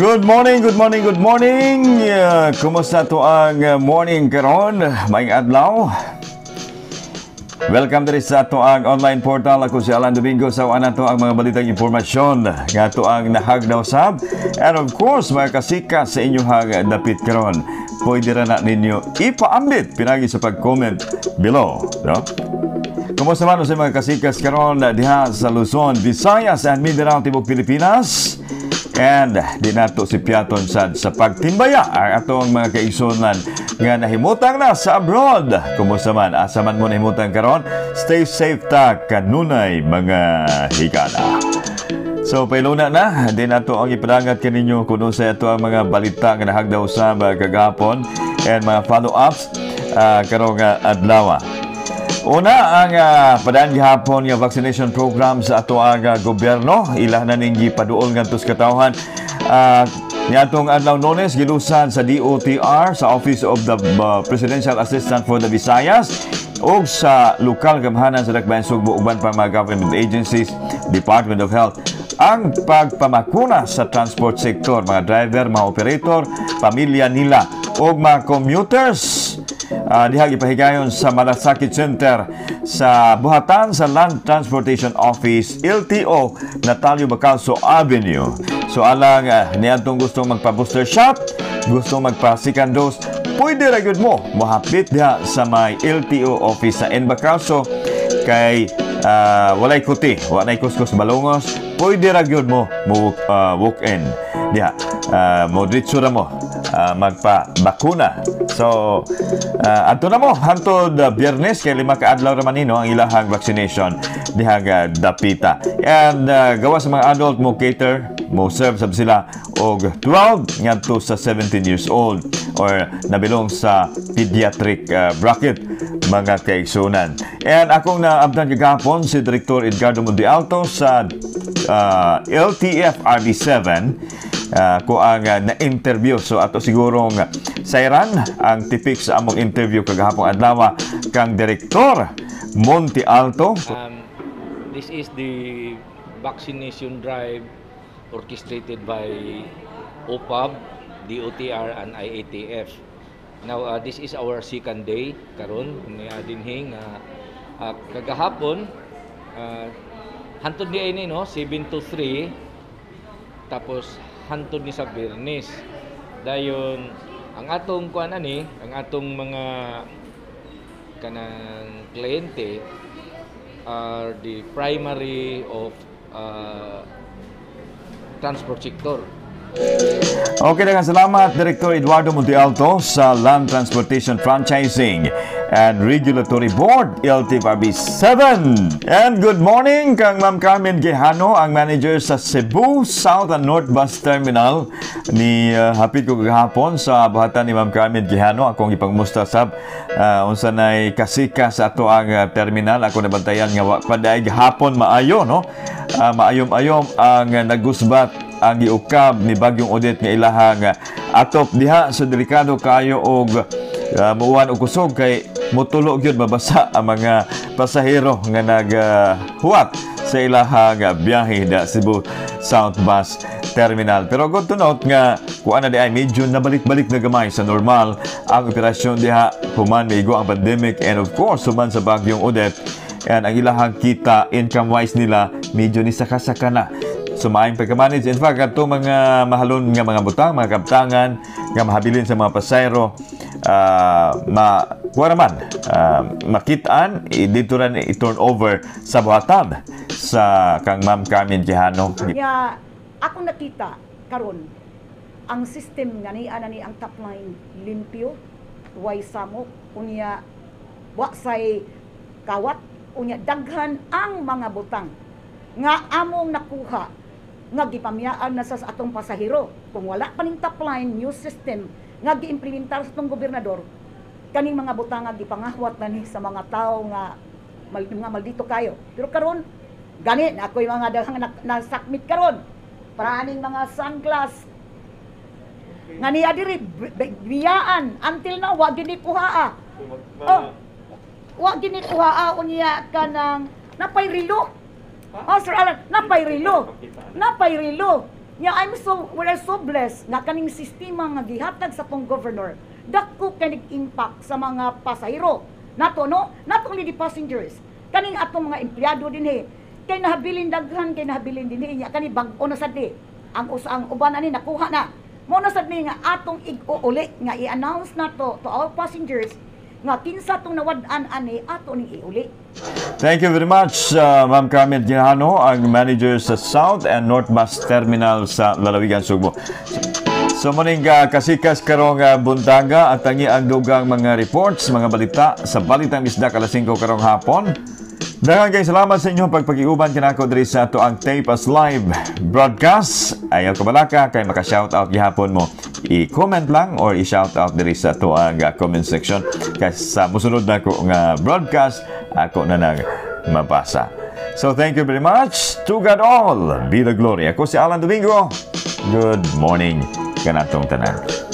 Good morning, good morning, good morning. Kumusta to ang morning karon? Maayong adlaw. Welcome diri sa ato ang online portal. Ako si Alan Domingo sa nato ang mga balitang impormasyon nga ato ang nahagdaw sab. And of course, mga kasika sa inyong dapit karon. Pwede ra na ninyo ipaambit pinagi sa pag-comment below, no? Kumusta man sa mga kasikas karon diha sa Luzon, Visayas and Mindanao, tibok Pilipinas? And di nato si Piaton sad sa pagtimbaya ang atong mga kaigsunan nga nahimutang na sa abroad. Kumusta man? Asa man mo nahimutang karon? Stay safe ta kanunay, mga higala. So pailuna na, di nato ang ipadangat kaninyo kuno sa ato ang mga balita nga nahagdaw sa mga kagahapon and mga follow-ups karong adlaw. Una, ang padaan gihapon nga vaccination program sa ato ang gobyerno, ilah na ning gipaduol ngadto sa katawhan. Niadtong adlaw Lunes, gilusan sa DOTR, sa Office of the Presidential Assistant for the Visayas ug sa lokal gamhanan sa Dakbayan Sugbo, uban pa mga government agencies, Department of Health, ang pagpamakuna sa transport sector, mga driver, mga operator, pamilya nila ug mga commuters diha gipahigayon sa Malasakit Center sa buhatan sa Land Transportation Office, LTO, Natalio Bacalso Avenue. So alang niadtong gustong magpa-booster shot, gustong magpa-second dose, pwede ra gyud mo mohapit diha sa may LTO office sa N. Bacalso kay walay kuti, wa nay kuskus balongos, pwede ra gyud mo mo walk in diha. Mo diretso ra mo magpa-bakuna. So, adto na mo hangtod Biyernes kay 5 ka adlaw ra man ni, no, ang ilahang vaccination diha nga dapita. And gawa sa mga adult, mo cater, mo serve sab sila og 12 ngadto sa 17 years old or nabilong sa pediatric bracket, mga kaigsunan. And akong naabtan kagahapon si Direktor Edgardo Montealto sa LTF RB7 ko ang na-interview. So ato sigurong sayran ang tipik sa among interview kagahapon adlaw kang Direktor Monte Alto. This is the vaccination drive orchestrated by OPAB, DOTR, and IATF. Now, this is our second day karon ni dinhi nga kagahapon hantod ni ini, no, 7 to 3, tapos hantod ni sa Biyernes. Dayon ang atong kuan ani, ang atong mga kanang kliyente are the primary of transport sector. Okay, daghang salamat, Director Eduardo Montealto sa Land Transportation Franchising and Regulatory Board, LTFRB 7. And good morning kang Ma'am Carmen Quijano, ang manager sa Cebu South and North Bus Terminal. Ni hapit ko kagahapon sa buhatan ni Ma'am Carmen Quijano. Akong ipangmusta sab unsa nay kasika sa ato ang terminal. Ako nabantayan nga wa pa diay gahapon maayo, no? Maayom-ayom ang nagusbat ang giukab ni Bagyong Odette nga ilahang atop diha sa delikado kayo og muuwan og kusog kay motulo gyud, mabasa ang mga pasahero nga naghuwat sa ilahang biyahe da Cebu South Bus Terminal. Pero good to note nga kuan na di ay medyo nabalik-balik na gamay sa normal ang operasyon diha human maigo ang pandemic and of course human sa Bagyong Odette, and ang ilahang kita income wise nila medyo ni saka-saka na. So maayong pagka-manage. In fact, ato mga mahalon nga mga butang, mga kabtangan nga mahabilin sa mga pasayro, ma kuha naman, makitaan, dito rin i-turn over sa buhatan sa kang Ma'am Carmen Quijano. Nya ako nakita karon ang system nga ni ana ni ang top line limpyo, way samok, unya wa say kawat, unya daghan ang mga butang nga among nakuha nga gipamiyaan na sa atong pasahero. Kung wala pa ning top line new system nga giimplementar sa atong gobernador, kaning mga butang nga gipangahwat na ni sa mga tao nga mga maldito kayo. Pero karon gani na ako'y mga daghang nasakmit karon para aning mga sunglass nga niya diri biyaan until now wa gini kuhaa. Oh, wa gini kuhaa. Unya kanang napay relo. Oh, Sir Alan, napay relo. Napay relo. Nya I'm so we are so blessed nga kaning sistema nga gihatag sa atong governor dako kay impact sa mga pasahero nato, no? Not only the passengers, kaning atong mga empleyado dinhi kay nahabilin, daghan kay nahabilin dinhi. Nya kani bag-o na sad ni ang usa, ang uban ani nakuha na. Mo na sad ni nga atong ig-uuli nga i-announce nato to our passengers nga kinsa tong nawad-an ani, ato ning iuli. Thank you very much, Ma'am Carmen Ginhano, ang manager sa South and North Bus Terminal sa Lalawigan, Sugbo. So muning kasikas karong buntaga at tangi ang dugang mga reports, mga balita sa Balitang Bisdak alas 5 karong hapon. Daghang kay salamat sa inyong pagpakiuban kanako diri sa ato ang Tape Us Live broadcast. Ayaw kabalaka kay maka-shout out gihapon mo. I-comment lang or i-shout out diri sa ato ang comment section kay sa musunod na ko nga broadcast ako na nang mabasa. So thank you very much. To God all be the glory. Ako si Alan Domingo. Good morning kanatong tanan.